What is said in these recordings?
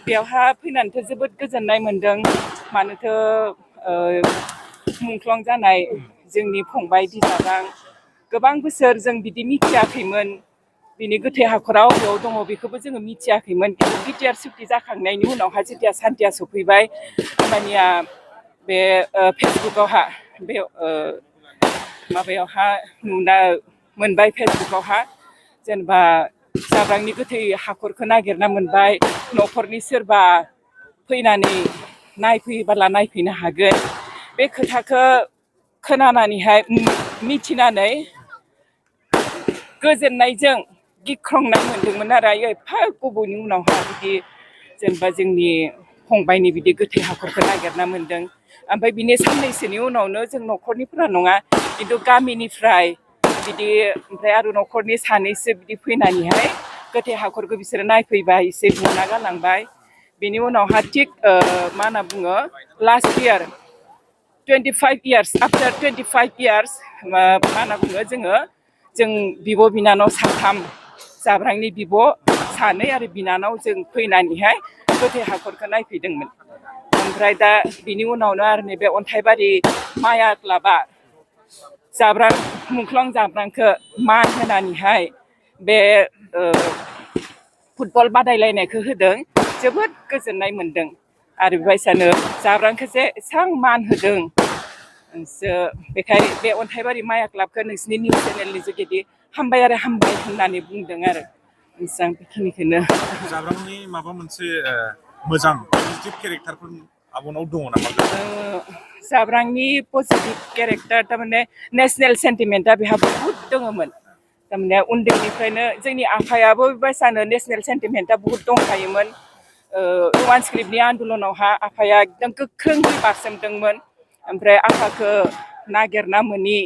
बेयावहा फैनानैथ' जोबोद गोजोननाय मोनदों मानोथ' मुंख्लं जानाय जोंनि फंबाय बिजाबां गोबां बोसोर जों बिदि मिथियाखैमोन बिनि गोथै हाखराव बेयाव दङ बेखौबो जोङो मिथियाखैमोन खिन्थु बिटिआर सुक्ति जाखांनायनि उनावहा जेथिया सान्थिया सफैबाय होमबानिया बे फेसबुकआवहा बे माबायावहा नुना मोनबाय फेसबुकआवहा जेनेबा जाब्रांनि गोथै हाखरखौ नागिरना मोनबाय न'खरनि सोरबा फैनानै नायफैयोबोला नायफैनो हागोन बे खोथाखौ खोनानानैहाय मिथिनानै गोजोननायजों गिख्रंनाय मोन्दोंमोन आरो एफा गोबावनि उनावहा बिदि जेनेबा जोंनि फंबायनि बिदि गोथै हाखरखौ नागिरना मोन्दों ओमफ्राय बिनि साननैसोनि उनावनो जों न'खरनिफोरा नङा खिन्थु गामिनिफ्राय बिदि ओमफ्राय आरो न'खरनि सानैसो बिदि फैनानैहाय गोथै हाखरखौ बिसोरो नायफैबाय एसे बुना गालांबाय बेनि उनावहा थिग मा होनना बुङो last year 25 years after 25 years मा होनना बुङो जों बिब' बिनानाव साथाम जाब्रांनि बिब' सानै आरो बिनानाव जों फैनानैहाय गोथै हाखरखौ नायफैदोंमोन ओमफ्राय दा बिनि उनावनो आरो नैबे अन्थाइबारि माया क्लाबा जाब्रां मुंख्लं जाब्रांखौ मान होनानैहाय बे फुटबल बादायलायनायखौ होदों जोबोद गोजोननाय मोन्दों आरो बेबायसानो जाब्रांखौ जे एसेबां मान होदों बेखाय बे अन्थाइबारि माया क्लाबखौ नोंसिनि निउस चेनेलनि जुगेदि हामबाय आरो हामबाय होननानै बुंदों आरो आं बेखिनिखौनो जाब्रांनि माबा मोनसे मोजां पजिटिभ केरेक्टारफोर आबनाव दङ नामा जाब्रांनि पजिटिभ केरेक्टार थारमाने नेसनेल सेन्टिमेन्टआ बेहा बहुद दङमोन थारमाने उन्दैनिफ्रायनो जोंनि आफायाबो बेबायसानो नेसनेल सेन्टिमेन्टआ बहुद दंखायोमोन रमान स्क्रिप्टनि आन्दलनावहा आफाया एकदम गोख्रोङै बारसोमदोंमोन ओमफ्राय आफाखौ नागिरना मोनि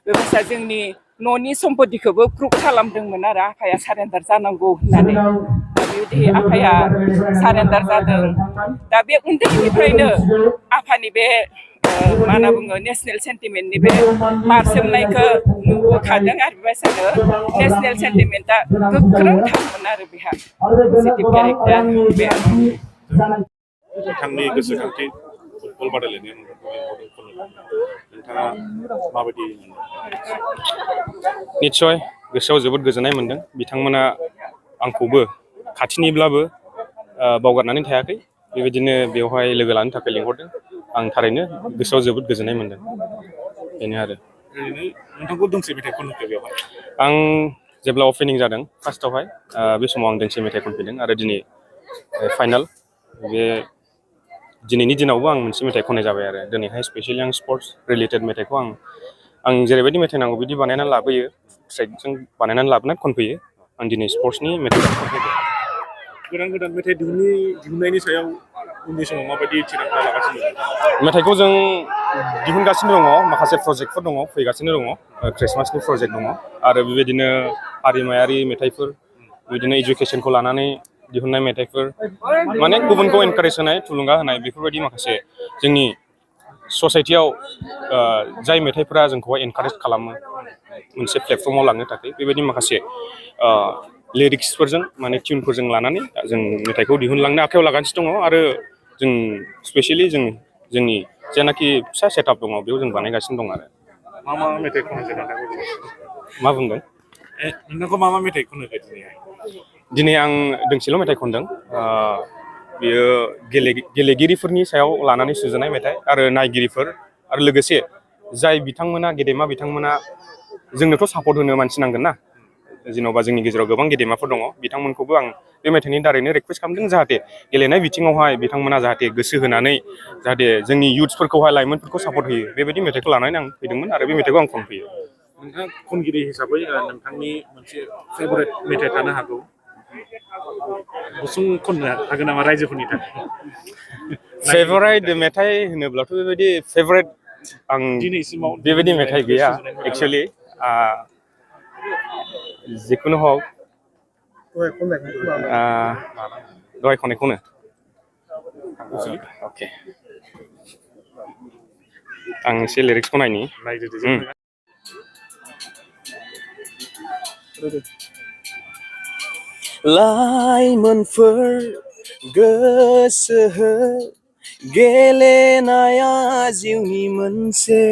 बेबायसा जोंनि न'नि सम्पतिखौबो प्रुभ खालामदोंमोन आरो आफाया सारेन्डार जानांगौ होननानै बेबायदि आफाया सारेन्डार जादों दा बे उन्दैनिफ्रायनो आफानि बे मा होनना बुङो नेसनेल सेन्टिमेन्टनि बे बारसोमनायखौ नुबोखादों आरो बेबायसानो नेसनेल सेन्टिमेन्टआ गोख्रों थारमोन आरो बेहा पजिटिभ केरेक्टार बे नोंथांनि गोसोखांथि फुटबल बादायलायनायाव नोंथाङा माबायदि निस्सय गोसोआव जोबोद गोजोननाय मोन्दों बिथांमोना आंखौबो खाथिनिब्लाबो बावगारनानै थायाखै बेबायदिनो बेवहाय लोगो लानो थाखाय लिंहरदों आं थारैनो गोसोआव जोबोद गोजोननाय मोन्दों बेनो आरो नोंथांखौ दोंसे मेथाइ खनहोखो बेवहाय आं जेब्ला अपेनिं जादों फार्स्टआवहाय बे समाव आं दोंसे मेथाइ खनफैदों आरो दिनै फाइनाल बे दिनैनि दिनावबो आं मोनसे मेथाइ खननाय जाबाय आरो दिनैहाय स्पेसियलि आं स्पर्ट्स रिलेटेड मेथाइखौ आं जेरैबायदि मेथाइ नांगौ बिदि बानायनानै लाबोयो ट्रेकजों बानायनानै लाबोनानै खनफैयो आं दिनै स्पर्ट्सनि मेथाइ खनफैदों गोदान मेथाइ दिहुननायनि सायाव उननि समाव माबायदि थिरांथा लागासिनो मेथाइखौ जों दिहुनगासिनो दङ माखासे प्रजेक्टफोर दङ फैगासिनो दङ ख्रिस्टमासनि प्रजेक्ट दङ आरो बेबायदिनो हारिमायारि मेथाइफोर बिदिनो इडुकेसनखौ लानानै दिहुननाय मेथाइफोर माने गुबुनखौ एनकारेज होनाय थुलुंगा होनाय बेफोरबायदि माखासे जोंनि ससाइटियाव जाय मेथाइफोरा जोंखौहाय एनकारेज खालामो मोनसे प्लेटफर्माव लांनो थाखाय बेबायदि माखासे लिरिक्सफोरजों माने टिउनफोरजों लानानै जों मेथाइखौ दिहुनलांनो आखायाव लागासिनो दङ आरो जों स्पेसियलि जोंनि जेनाखि फिसा सेटआप दङ बेयाव जों बानायगासिनो दं आरो मा मेथाइ खनहोखो मा बुंदों नोंथांखौ मा मेथाइ खनहोखो दिनै आं दोंसेल' मेथाइ खनदों बेयो गेलेगिरिफोरनि सायाव लानानै सुजुनाय मेथाइ आरो नायगिरिफोर आरो लोगोसे जाय बिथांमोना गेदेमा बिथांमोना जोंनोथ' सापर्ट होनो मानसि नांगोन ना जेन'बा जोंनि गेजेराव गोबां गेदेमाफोर दङ बिथांमोनखौबो आं बे मेथाइनि दारैनो रिकुवेस्ट खालामदों जाहाथे गेलेनाय बिथिङावहाय बिथांमोना जाहाथे गोसो होनानै जाहाथे जोंनि इयुथ्सफोरखौहाय लाइमोनफोरखौ सापर्ट होयो बेबायदि मेथाइखौ लानानै आं फैदोंमोन आरो बे मेथाइखौ आं खनफैयो नोंथाङा खनगिरि हिसाबै नोंथांनि मोनसे फेभरेट मेथाइ थानो हागौ गुसुं खननो हागोन नामा रायजोफोरनि थाखाय फेभरेट मेथाइ होनोब्लाथ' बेबायदि फेभरेट आं दिनैसिमाव बेबायदि मेथाइ गैया एक्सुवेलि जिखुनु हक दहाय खननायखौनो अके आं एसे लिरिक्सखौ नायनि लाइमोनफोर गोसो हो गेलेनाया जिउनि मोनसे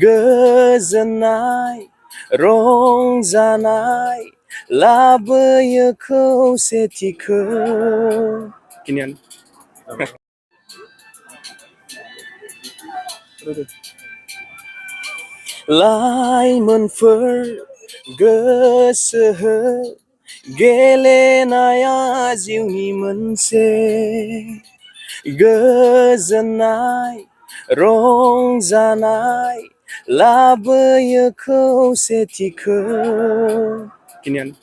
गोजोननाय रंजानाय लाबोयो खौसेथिखौ खिनियानो लाइमोनफोर गोसो हो गेलेनाया जिउनि मोनसे गोजोननाय रंजानाय लाबोयो खौसेथिखौ खिनियानो